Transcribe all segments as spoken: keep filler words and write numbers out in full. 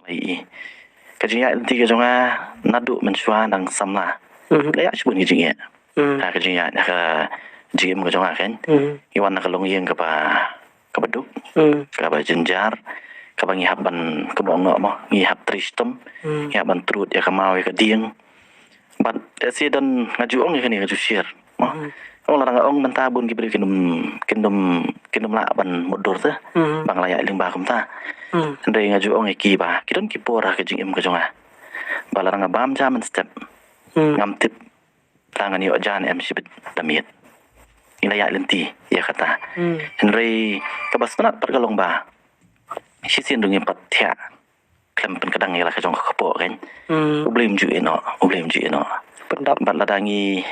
Bai i. Ka jingïaid lynti ka jong nga naduh mynshuwa dang samla. Mhm. La ïaid shibun ki jingeh. Mhm. Ha ka jingïaid, ha ka jingim ka jong nga kan. Mhm. Ngi wan na ka longïing kaba, kaba duk. Mhm. Kaba jynjar. Kaba ngi hap ban kynnoh noh mo. Ngi hap trei shitom. Mhm. Ngi hap ban trud ïa ka maw ïa ka dieng. Bad, eh, shisien nga ju ong ïa kane nga ju share. Mo. Hmm. Ong lada nga ong mynta bun ki briew kin ym, kin ym, kin ym lah ban mutdur te. Hmm. Ba nga la ïaid lyngba kumta. Hmm. Hynrei nga ju ong ïa ki ba ki don ki por ha ka jingim ka jong nga ba lada nga bam ja mynstep. Hmm. Ngam tip lada ngan ïoh ja ne em shibit da miet. Ngi la ïaid lynti ïa kata. Hmm. Hynrei kaba sngewtynnat pat ka long ba shisien ruh ngim pat thiah khlem pynkdang ïa la ka jong ka kpoh kan. Hmm. U Blei um ju ïehnoh, U Blei um ju ïehnoh. Pyndap. Bad lada ngi,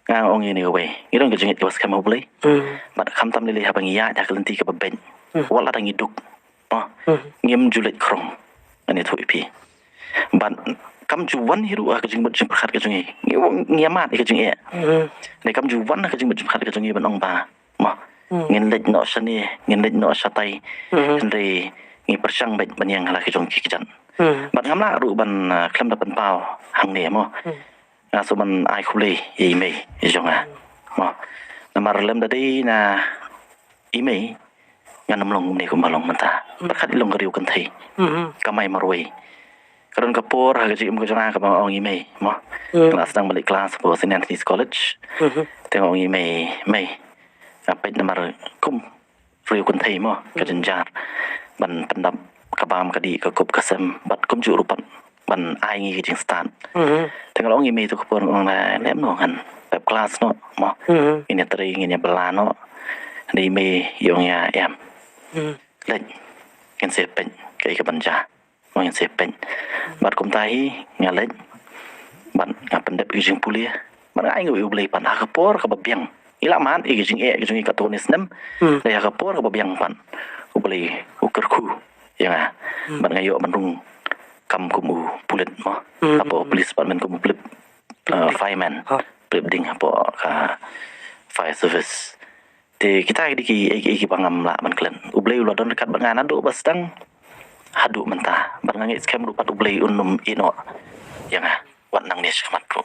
nga ong ïa kane kawei, ngi don ka jingngeit kaba skhem ha U Blei. Hmm. Bad khamtam lei lei haba ngi ïaid ha ka lynti kaba beit. Hmm. Wat lada ngi duk. Oh. Hmm. Ngim ju leit khrong. Ngan ïathuh ïa phi. Bad kam ju wan hi ruh ha ka jingmut jingpyrkhat ka jong ngi. Ngi wan, ngi ïa mad ïa ka jingeh. Hmm. Hynrei kam ju wan ha ka jingmut jingpyrkhat ka jong ngi ban ong ba mo. Hmm. Ngin leit noh shane, ngin leit noh shatai. Hmm. Hynrei ngi pyrshang beit ban ïeng ha la ki jong ki kjat. Hmm. Bad ngam lah ruh ban, ah, khlem da pynpaw hangne mo. Hmm. Nga shu ban ai khublei ïa i mei, ïa jong nga. Hmm. Mo. Namar lem da dei na i mei, ngan ym long kumne kumba long mynta. Hmm. Pyrkhat i long ka riew kynthei. Hmm. Kamai marwei. Ka don ka por ha ka jingim ka jong nga kaba nga ong i mei, mo. Hmm. Nga la sdang ban leit klas hapoh Saint Anthony's College. Hmm. Te nga ong i mei, mei. Nga peit namar kum riew kynthei mo, ka jynjar ban pyndap ka bam ka dih ka kup ka sem bad kumjuh ruh pat ban ai ngi ka jingstad. Mhm. Te nga la ong i mei tu ka por nga ong na lem noh ngan pep klas noh mo. Mhm. Ngin ïa trei ngin ïa bylla noh. Hynrei i mei i ong ïa em. Mhm. Leit ngin sa peit kaei kaban jia. Mo ngin sa peit. Bad kumta hi nga leit. Bad nga pyndep ïa ka jingpule. Bad nga ai nguh ïa U Blei pat ha ka por kaba biang. I la mad ïa ka jingeh ka jong i katto katne snem. Hmm. Dei ha ka por kaba biang pat U Blei u kyrkhu ïa nga. Hmm. Bad nga ïoh ban rung kam kum u pulit mo. Hmm. Hapoh police department kum u pulit, uh, fireman. Ha. Pulit ding hapoh ka fire service. Te kita ki dei ki, ki, ki, kiba ngam lah ban klet. U Blei u la don ryngkat bad nga naduh ba sdang haduh mynta. Bad nga ngeit skhem ruh pat U Blei un ym ïehnoh ïa nga wat nangne shakhmat ruh.